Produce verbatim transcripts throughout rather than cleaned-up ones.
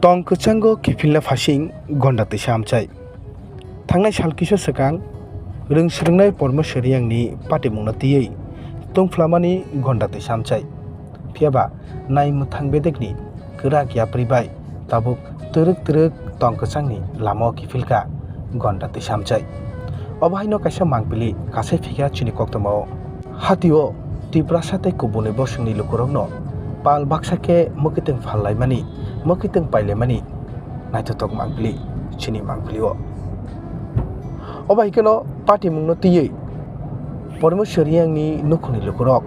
Tong kwchango kiphilna phasing gonda twisa amchai. Thangnai sal kisa swkang rwng swrwngnai Pormeswar Riyangni patimungno twiwi tungphlamani gonda twisa amchai. Phiyaba nai mwthang bedekni kwrak yapri bai tabuk twrwk twrwk tong kwchangni lamao kiphilkha gonda twisa amchai. Obo haino kaisa mangpili kasai phikha chini koktwmao. Hatio Tiprasa tei kubuni bosongni lukurokno pal baksa khe mwkhitwng phallaimani, mwkhitwng pailaimani naithothok mangpili chini mangpilio. Obo hai kheno patimungno twiwi Pormeswar Riyangni nukhungni lukurok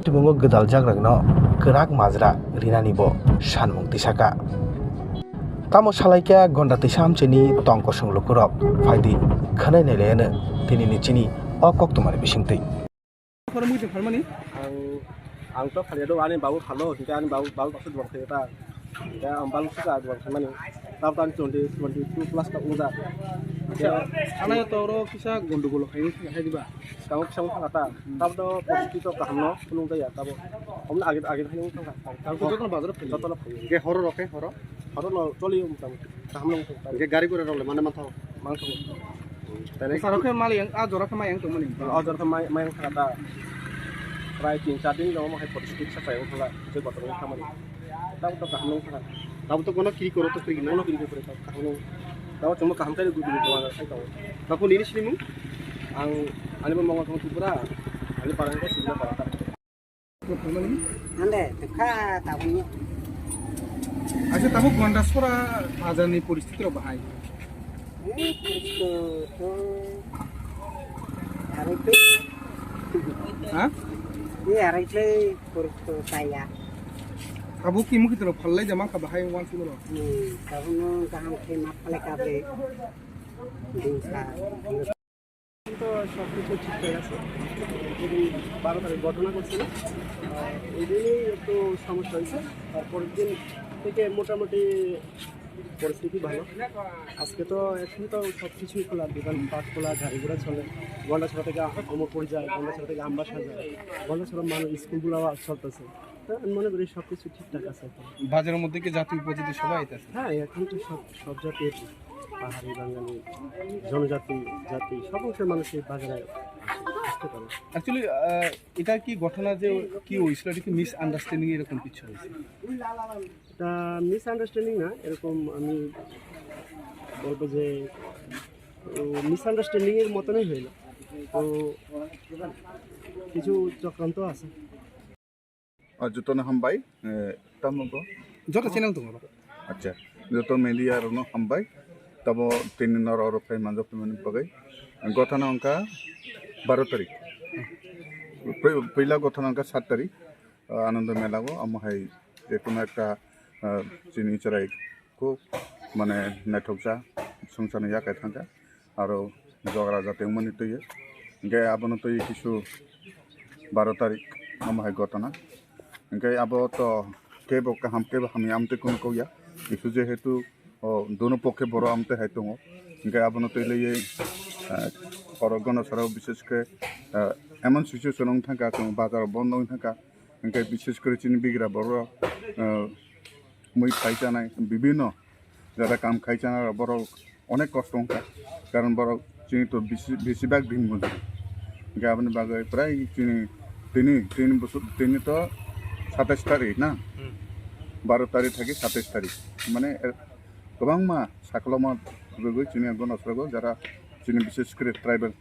timungo gwdal jagragno kwrak majra rinani bo sanmung tisakha. Tamo salaikha gonda twisa amchaini tong kosong lukurok phaidi khwnai nailaiyano tinini chini o koktwmani bisingtwi. Khoro mui se phalmani? Ang, ang to phalya do, ani babu phalo, hingke ani babu, babu baksa duang khayo ta. Hingke ang balu suka duang khaimani. Tab tan twenty, twenty two plus ka uda. Acha, ana to oro kisa gondogolo khayo, khayo diba? Kamu kisa mung thangata. Tab do positi to kaham no, kunung jaya, tabo. Omna age, age haino thangka. Tab to jotono bazar phayo. Jotono phayo. Hingke horo roke, horo? Horo no choli um tam. Kaham no um tam. Hingke gari gura rok le mane mantho? Mantho. Tene saro khe mali yang, a jora khe mai yang tongmani. A jora khe mai, mai yang thangata. Prai tin char din no, mo hai photo shoot sa chai wngkha, je kotor wngkha mani. Tabo to kaham wngkha. Tabo to kono kiri koro to kiri na? Kono kiri koro to kaham wng. Tabo chwngno kaham chai gubini duan sai tabo. Tabo nini sini mung? Ang, ani bo Mongol Thong Tripura, ani parang ko Sibla Parata. Ande, tukha tabukni. Acha, tabuk Gondasora bazarni poristiti rok bahai? Eh, poristiti to arai tei. Ha? Eh, arai tei poristiti chaya. Tabuk ki mukhi tino phallai jama kha bahai wan sino. Hmm, tabukno kaham khe ma phalai kabe. Dingsa. তো সব কিছু ঠিকঠাক আছে। যদি বারো তারিখ ঘটনা ঘটছিল, আহ, ওই দিনই একটু সমস্যা হয়েছে। তারপরের দিন থেকে মোটামুটি পরিস্থিতি ভালো। আজকে তো এখন তো সব কিছুই খোলা, দোকানপাট খোলা, গাড়ি ঘোড়া চলে। গন্ডাছড়া থেকে অমরপুর যায়, গন্ডাছড়া থেকে আমবাসা যায়, গন্ডাছড়া মানুষ স্কুলগুলো চলতেছে। তো আমি মনে করি সব কিছু ঠিকঠাক আছে এখন। বাজারের মধ্যে কি জাতি উপজাতি সবাই আইতাছে? হ্যাঁ, এখন তো সব, সব জাতির, পাহাড়ি, বাঙালি, জনজাতি, জাতি, সব অংশের মানুষ এই বাজারে আসে, আসতে পারে। অ্যাকচুয়ালি, আহ, এটা কি ঘটনা যে কি হয়েছিল, এটা কি মিসআন্ডারস্ট্যান্ডিং এরকম কিছু হয়েছে? এটা মিসআন্ডারস্ট্যান্ডিং না, এরকম আমি বলবো যে, ও, মিসআন্ডারস্ট্যান্ডিং এর মতনই হইল। তো কিছু চক্রান্ত আছে। Ah, jotono hambai, eh, tamo bo? Joto channel tongo. Acha, joto media rokno hambai. Tamo tini norok oro phai manjak phai mani bagwi. Gotana wngkha baro tarik. Pui-, puila gotana wngkha sat tarik. Ah, Anando Mela o, amo hai je kono ekta, ah, chini chwrai kuk mane naithoksa swngcharni yakai thangkha. Aro jogra jati wngmani twiwi. Hingke abono twiwi kisu baro tarik omo hai gotona. Hingke abo to kebo kaham kebo hamya amtwi kunu kokya. Kisu jehetu o dono pokhe borok amtwi hai tongo. Hingke abono twi laiwi, eh, oro Gondasora o bishesh khe, eh, emon situation wng thangkha chwng bazar bondo wng thangkha. Hingke bishesh kore chini bigra borok, eh, mui khai chanai bibinno jara kam khai chana rok borok onek kosto wngkha, karon borok chini to bisi, bisi bag din mujuri. Hingke aboni bagwi prai chini tini, tini bosor, tini to satais tarik na? Hmm. Baro tarik thagi satais tarik, mane, eh, kwbangma sakoloma rwgwi chini Gondasora o jara chini bishesh kore tribal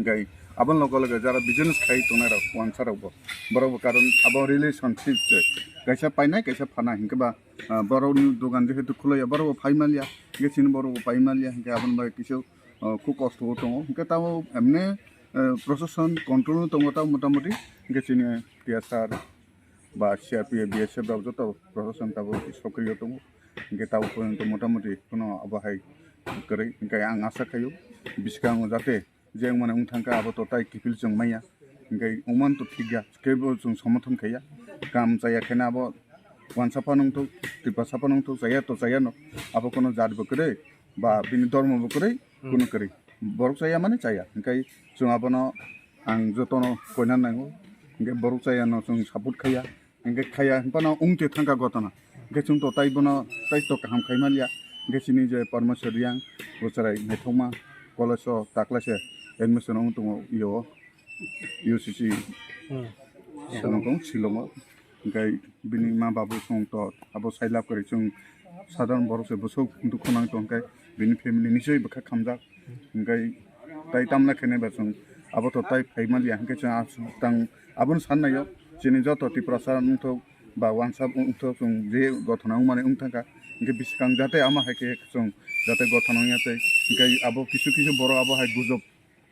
gai aboni loge loge jara business khai tongnai rok wansa rok bo borok bo karon abo relationship se kaisa painai kaisa phanai hingke ba, ah, borok ni dogan jehetu khulaiya borok bo phai manliya hingke chini borok bo pai manliya hingke aboni bagwi kisa, ah, khub kosto o tongo hingke tamo emne, eh, prosason control o tongo tamo motamoti hingke chini T S R ba C R P F, B S F rok joto prosason tabuk sokriyo tongo. Hingke tabuk porjonto motamoti kono abo hai kwrwi. Hingke ang asa khaio bwskango jate je wngmani wng thangkha abo to tai kiphil chwng manya. Hingke wngmani to thikya, kebo chwng somothon khaiya. Kam chaya khaina abo wansa phano wngthok, twipasa phano wngthok, chaya to chayano. Abo kono jat bo kwrwi ba bini dhormo bo kwrwi, hmm, kono kwrwi. Borok chaya mani chaya. Hingke chwng abono ang jotono koina nango. Hingke borok chayano chwng support khaiya. Hingke khaiya hinphano wngtwi thangkha gotona. Hwnkhe chwng to tai bono tai to kaham khai man ya. Hwnkhe chini je Parmeswar Reang bo chwrai naithokma college o taklaise admission wng tongo yo U C C Hmm. Shillong, Shillong o. Hwnkhe bini ma babu chwng to abo sai lab kwrwi chwng sadharon borok se bwswk dukhu nang tong khe bini family ni se bwkha khamjak. Hwnkhe tai tamla khe nai ba chwng abo to tai phai man ya hwnkhe chwng aswk tang abono san naio chini joto Tiprasa wngthok ba wansa wngthok chwng je gothona wngmani wngthangkha hwnkhe bwskang jate ama hai khe chwng jate gothona wngya tei hwnkhe abo kisu kisu borok abo hai gujob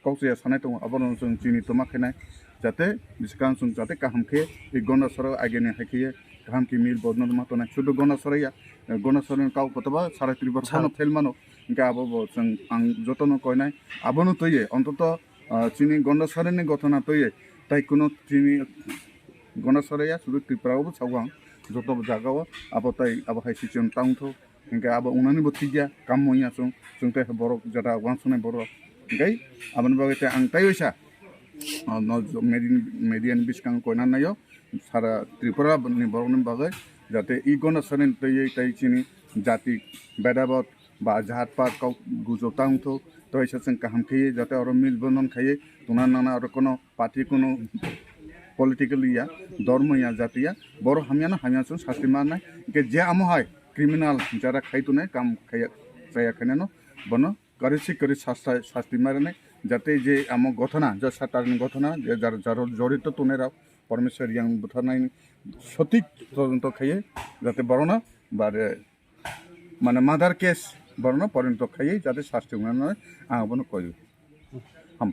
kok chaya sanai tongo abono chwng chini toma khenai jate bwskang chwng jate kaham khe e Gondasora ageni hai khe kaham khe mil bodno ma tonai sudu Gondasora ya Gondasora ni kok kotoba sara Tripura Sal. Phano fail mano hwnkhe abo bo chwng ang jotono koinai abono twiwi ontoto ah, chini Gondasora ni gothona twiwi tai kuno chini Gondasora ya sudu Tripura o bo sago ang joto jaga o abo tai abo hai si chwng tang thok hwnkhe abo wngnani bo thik ya kam wngya chwng chwng tei borok jata uansuknai borok hwnkhe aboni bagwi tei ang tei waisa ah, no media media ni bwskango koina naio sara Tripura ni borok ni bagwi jate e Gondasora ni twiwi tai chini jati bedabot ba jahat pat kok gujo tang thok tei waisa chwng kaham khe jate oro mil bonon khai tongna nana oro kono party kono political ya dormo ya jati ya borok hamya no hamya chwng sasti manai hwnkhe je amo hai criminal jara khai tonai kam khaiya chaya khainano bono kwrwi si kwrwi sasta sasti marinai jate je amo gothona je satarni gothona je jar jar jorito tonai rok Parmeswar Reang butharnai sotik todonto khaiye jate borokno bare mane murder case borokno porinto khaiye jate sasti wngnai ang abono koyo.